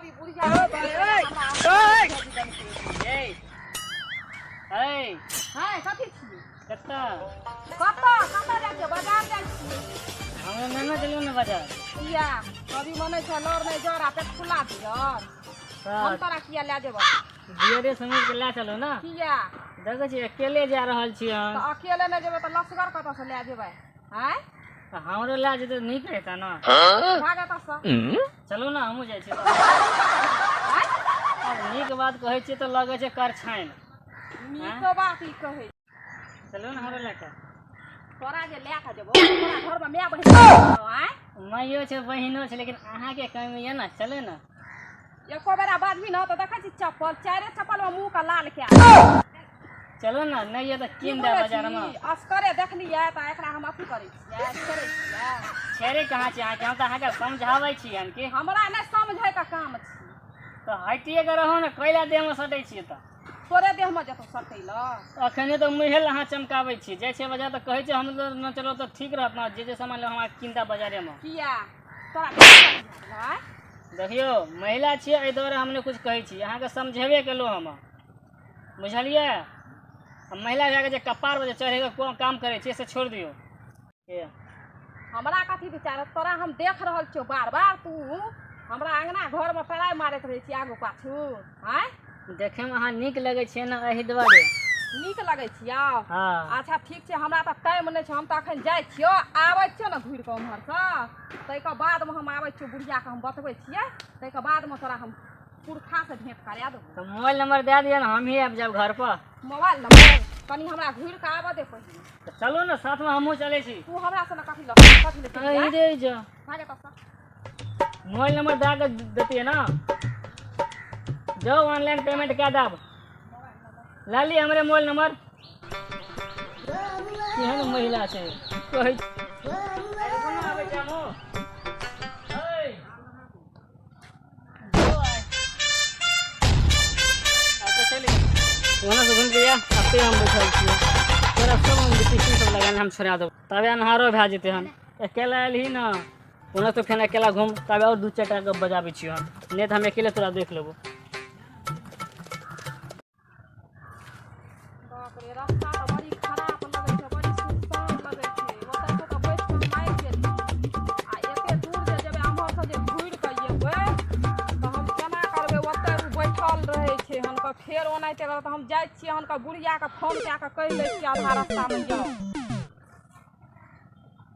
अभी बुढ़िया ए हां कथी छी? कतऽ? कतऽ कतऽ जाइ छियै? बाजार जाइ छियै। हमरा नेने चलू ने बाजार। किया कभी मनै छै लड़ नहि जर आ पेट फुला दियर। हम तोरा किया लए जेबऽ? दियरे समझ के लए चलू ने। किया? देखै छियै अकेले जा रहल छियै हम। तऽ अकेले नहि जेबै तऽ लसगर कतऽ से लए जेबै? आँय, तऽ हमरो लए जेतै तऽ नीक रहतै ने। भाग एतऽसँ। चलू ने, हमहूँ जाइ छियै। आँय, आब नीक बात कहै छियै तऽ लगै छै करछाइन। नीको बात ई कहै। चलू ने हमरो लए कऽ। तोरा जे लए कऽ जेबौ, तोरा घरमे माय बहिन छौ? आँय, माइयो छै, बहिनो छै, लेकिन अहाँके कमी यऽ ने। चलू ने। एको बेरा बाजबी ने तऽ देखै छी चप्पल, चारे चप्पलमे मुँह के लाल कए। चलू ने, नहि यऽ तऽ की कीन देब बोलै बाजारमे। छी? असगरे देखलियै तऽ एकरा हम अथी करै छियै, छोड़ै छियै? छेड़े कहाँ छी अहाँके? हम तऽ अहाँके समझाबै छी हन कि। हमरा नहि समझैके काम छी। तऽ हटिए कऽ रहू ने, कैला देहमे सटै छियै तऽ? तोरे देहमे जेतौ सटै लए? अखने तऽ मुँहे लए अहाँ चमकाबै छी। जाइ छियै बाजार तऽ कहै छै हम न चलो तऽ ठीक रहत ने, जे जे सामान लेब हमरा कीन देब बाजारेमे। किया तोरा की भए गेलौ, आँय? देखियौ, महिला छियै, एहि दुआरे हम नहि किछु कहै छी। अहाँके समझेबे केलहुँ हम, बुझलियै? आ महिला भए कऽ जे कपारपर जे चढ़ैके कोन काम करै छियै से छोड़ि दियौ। ए, हमरा कथी विचार? तोरा हम देख रहल छियौ बार बार, तू हमरा अङ्गना घरमे टराइ मारैत रहै छी आगू पाछू। आँय, देखैमे अहाँ नीक लगै छियै ने, एहि दुआरे। नीक लगै छियौ? हँ। अच्छा ठीक छै, हमरा तऽ टाइम नहि छै। हम तऽ अखन जाइ छियौ, आबै छियौ ने घुरि कऽ उम्हरसँ, ताहिके बादमे हम आबै छियौ। बुढ़ियाके हम बतबै छियै, ताहिके बादमे तोरा हम पुरखासँ भेँट करा देबौ। तऽ मोबाइल नंबर दए दिअ ने, हमही आबि जायब घर पर। मोबाइल नंबर कनि हमरा घुरि कऽ आबऽ दे पहिने। तऽ चलू ने साथमे, हमहूँ चलै छी। तू हमरा से कथी लऽ कथी लऽ चलि अहीं जा? दे जा। भाग एतऽसँ। मोबाइल नंबर दए कऽ देतियै ने। जाउ, ऑनलाइन पेमेंट कए देब। लए ली हमरे मोबाइल नंबर। केहन महिला छै, कहै आबै छी हमहूँ। ऐ, जो आइ। अच्छा चलि ओना से घुमि के आ, एते हम बैठल छियै। तोरा सब हम पिस्टल सब लगाने हम छोड़ा देब, तबे अन्हारो भए जेतै हन। अकेला एलही ने ओना तो फेर अकेला घूम, तबे और दू चारि टा गप बजाबै छियौ हम, नहि तऽ हम अकेले तोरा देख लेबो। बाप रे, रास्ता तऽ बड़ी खराब लगै छै, बड़ी सुनसान लगै छै। ओतऽ तऽ बैठ कऽ हम आबि गेली आ एते दूर जे जेबै, एम्हरसँ जे घुरि कऽ एबै तऽ हम केना करबै? ओतऽ ओ बैठल रहै छै हनका, फेर ओनाहिते करत। हम जाइ छियै हनका बुढ़ियाके फोन कए कऽ कहि दै छियै आधा रास्तामे जाउ।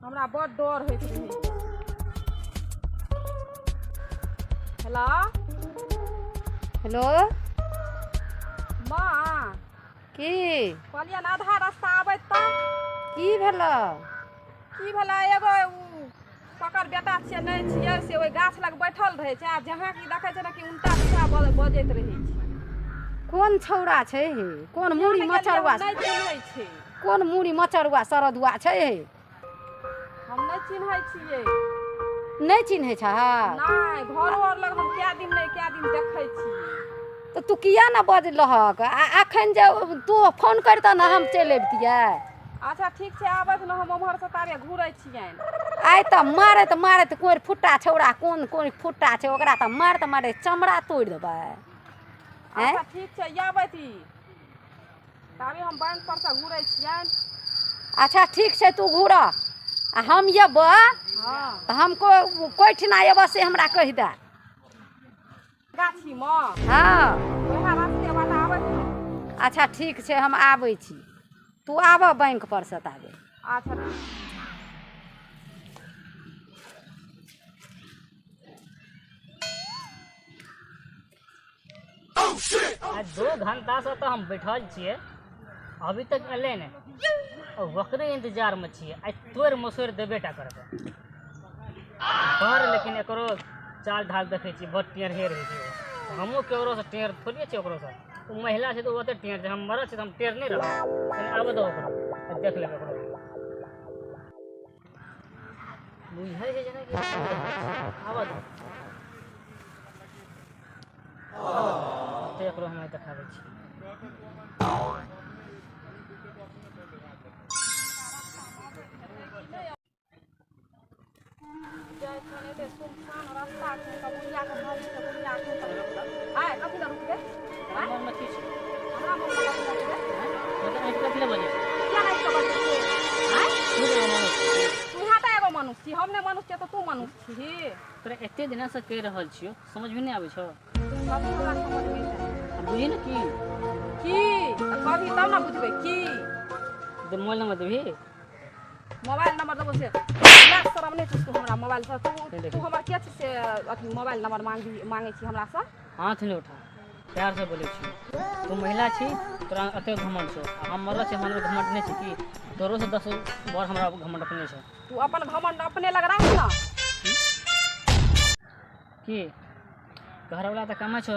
हमरा बड़ डर होइत रहै। हेलो। हेलो। माँ। की? कहलियनि आधा रास्ता आबैत तऽ। की भेलौ? की भेलै, एगो उ ककर बेटा छियै नहि छियै से ओहि गाछ लग बैठल रहै छै आ जहाँ की देखै छै ने कि उल्टा सीधा बजैत रहै छै। कोन छौड़ा छै हे? कोन मूड़ी किया ने गेलियै, मचरुआ? हम नहि चिन्है छै। कोन मूड़ी मचरुआ सरदुआ छै हे? हम नहि चिन्है छियै। नहि चिन्है छह? नहि, घरो आर लग हम कए दिन नहि कए दिन देखै छियै। तऽ तू किया ने बजलहक? आ अखन जे तू फोन करितह ने, हम चलि अबितियै। अच्छा ठीक छै, आबैत ने, हम ओम्हरसँ ताबे घुरै छियनि। आइ तऽ मारैत मारैत कोरि फुट्टा छौड़ा, कोन कोन फुट्टा छै ओकरा, तऽ मारैत मारैत चमड़ा तोड़ि देबै। आँय? अच्छा ठीक छै, आबैत ई ताबे हम बैंक परसँ घुरै छियनि। अच्छा ठीक छै, तू घुरऽ आ हम अयबऽ। हँ। तऽ हम कोइठिना अयबऽ से हमरा कहि दे। गाछीमे। हँ। ओएह रास्ते बाटे आबैत ने। अच्छा ठीक छै, हम आबै छी, तू आबऽ बैंक पर से ताबे। अच्छा ठीक। आ 2 घंटा से तऽ हम बैठल छियै, अभी तक एलै नहि। ओकरे इंतजारमे छियै। आइ तोड़ि मसोड़ि देबे टा करबै बड़। लेकिन एकरो चाल ढाल देखै छियै, बड़ टेढ़े रहै छै। हमहूँ केकरोसँ टेढ़ थोड़िए छियै। ओकरोसँ ओ महिला छै तऽ ओ ओते टेढ़ छै, हम मरद छी तऽ हम टेढ़ नहि रहब। कनि आबऽ दो ओकरो, आ देख लेबै ओकरो। बुझै छै जेनाकि आबऽ दो, आबऽ दो, तऽ एकरो हम आइ देखाबै छी। जाइ छन एते सुनसान रास्ता छै त बुढ़िया के घर छै, बुढ़िया के आय कथी लए रुकबै? मोन में की छै? हमरा मोन में कथी लए रुकबै? तो ऐठ कथी लए बजै? किया नहि के बजै छै? आय तू एगो मनुष्य छी। तू यहाँ तऽ एगो मनुष्य छी, हम नहि मनुष्य छियै तऽ तू मनुष्य छी। तोरा एते दिना से कहि रहल छियौ, समझ में नहि आबै छौ? कभी हमरा समझ में नहि। आ बुझी ने की की तऽ कभी तब ने बुझबै की। दे मोबाइल नंबर देबही? मोबाइल नंबर देबो से लाज शरम नहि छौ तू हमरा मोबाइल से? तू तू हमर के छी से अथी मोबाइल नंबर मांगी मांगै छी हमरा से? हाथ नहि उठा, प्यार से बोलै छी। तू महिला छी, तोरा एते घमंड छौ, आ हम मरल छी, हमरा घमंड नहि छै की? तोरो से 10 बर हमरा घमंड अपने छै। तू अपन घमंड अपने लग राख ना। की घरवाला तऽ कमाइ छौ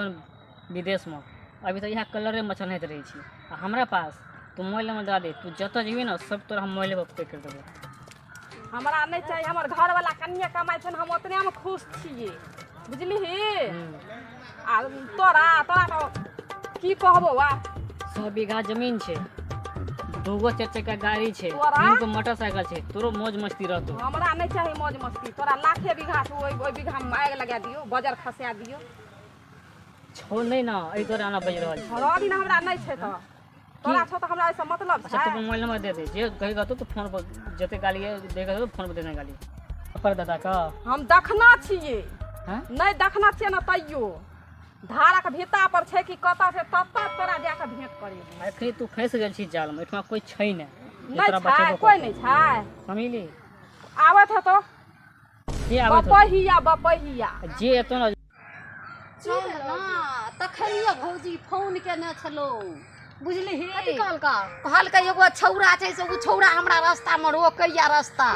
विदेशमे, अभी तऽ इएह कलरे मच्छर नहाइत रहै छी। आ हमरा पास तू मोबाइल नंबर दऽ दे, तू जतऽ जेबही ने सब तोरा हम मोबाइले पर पे करि देबो। हमरा नहि चाही, हमर घरवाला कनिये कमाइ छै, हम ओतने मे खुश छियै, बुझलिही? आ तोरा तोरा तऽ की कहबो आ। 100 बीघा जमीन छै, 2 गो 4 चक्का गाड़ी छै, तोरा? 3 गो मोटरसाइकिल छै, तोरो मौज मस्ती रहतो। हमरा नहि चाही मौज मस्ती। तोरा लाखे बीघा छौ, ओहि ओहि बीघामे आगि लगा दियौ, बजर खसा दियौ। छौ नहि ने, एहि दुआरे आना बाजि रहल छी। रह दिन, हमरा नहि छै तऽ तोरा छौ तऽ हमरा एहिसँ मतलब अच्छा छै? तू अपन मोबाइल नंबर दे दे, जे कही रहतो तो फोन पर जते गाली दे के फोन पर देने गाली पर दादा का। हम देखना छियै। हैं? नहि देखना छियै ने, तैयो धारक भीता पर छै कि कतऽ छै, ततऽ तोरा जाके भेंट करेबो। अखनी तू फँसि गेल छी जाल में, एहिठमा कोई छै नहि जे नहि तोरा छै बचेबो कोइ करतौ। नहि छै। समझली? आबत हेतौ। के आबैत होतौ? बपहिया बपहिया। जे एतो ने। चल ना, तखनिये भौजी फोन केने छलौ, बुझलिही? कथी कहलका? कहलकै एगो छौड़ा छै से ओ छौड़ा हमरा रास्ता मे रोकैया रास्ता।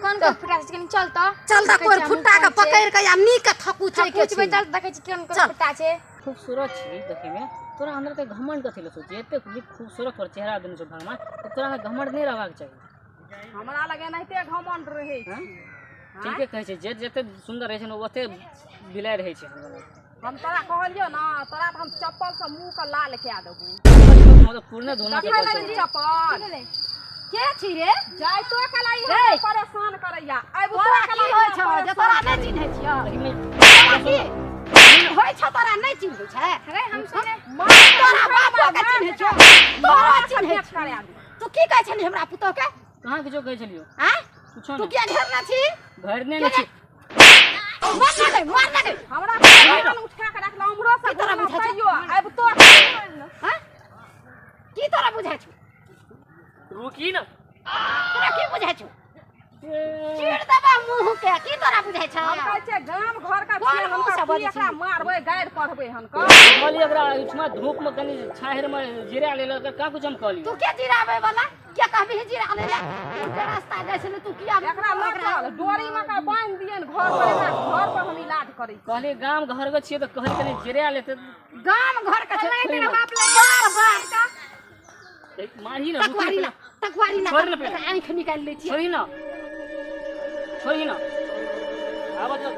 कोन कोन फुटा छै? कनी चल तऽ। चल तऽ देखै कोइ छियै हमहूँ फुट्टा के कोन छै। पकड़ि के आ नीक के थकुचै के थकुचबै। छै। चल, देखै छी कोन कोन चल। फुट्टा छै। खूबसूरत छी देखैमे, तोरा अंदर ते घमंड कथी लए छौ? एते नीक खूबसूरत तोर चेहरा देने छौ भगवान, तऽ तोरा अंदर घमंड नहि रहबाक चाही। हमरा लग एनाहिते घमंड रहै छै। ठीके कहै छै, जे जते सुन्दर रहै छै ने ओते बिलाइ रहै छै हमरा लग। हम तोरा कहलियौ ने, तोरा तऽ हम चप्पल से मुँह के लाल कए देबो। मतलब पूर्ण धोना देखै चप्पल नहि छै। चप्पल के छी रे? जाइतो कला ई रे। हमरा परेशान करैया, आबितो तोरा कला की होइ हमरा छौ जे परेशान तोरा नहि करैया। चिन्है छियौ? एहिमे तोरा की होइ छौ, तोरा नहि चिन्है छै? अरे हम सुने तोरा बापो के चिन्है छौ, तोरा चिन्है भेंट छौ। करा दे। तू की कहै छली हमरा पुतोह के? कहाँ किछो कहै छलियौ। आँय? कुछो तू नहि। किया घेरने छी? घरने नहि छी। मार ना गई, मार ना गई। हमरा परेशान उठा के रखला उमरो से की तोरा घुरलहुँ बुझाइ छौ? तैयो आबितो। हाँ? की तोरा बुझाइ छौ? रुकी ना। तोरा की बुझाइ छौ? चीर देबा मुँह के। की तोरा बुझाइ छौ? हम कहै छियै गाम घर के कोन छियै, मुँह हम से की बजै एकरा छी? मारबै, गारि पढ़बै हन कऽ। कहलियै एकरा एहिठमा धूप में कनि छाहरि में जिरा लेलक, का कुछ हम कहलियै? तू के जिराबै वाला? के कहबी जिरा ले ले? उल्टा रास्ता जाइ छलै, तू किया एकरा लऽ चल, डोरी में का बान्हि दियनि घर पर, एकरा घर पर हम इलाज करै छी। कहलियै गाम घर के छियै तऽ कहलियै कनि जिरा लेतै। गाम घर के छै। तेरा बाप लग बार बार मारही ना, रुकी। तकवारी ला, तकवारी ला। छोड़ ना पहिले। एकरा आँखि निकालि लै छियै। छोड़ी ना, छोड़ी ना, आबऽ तो।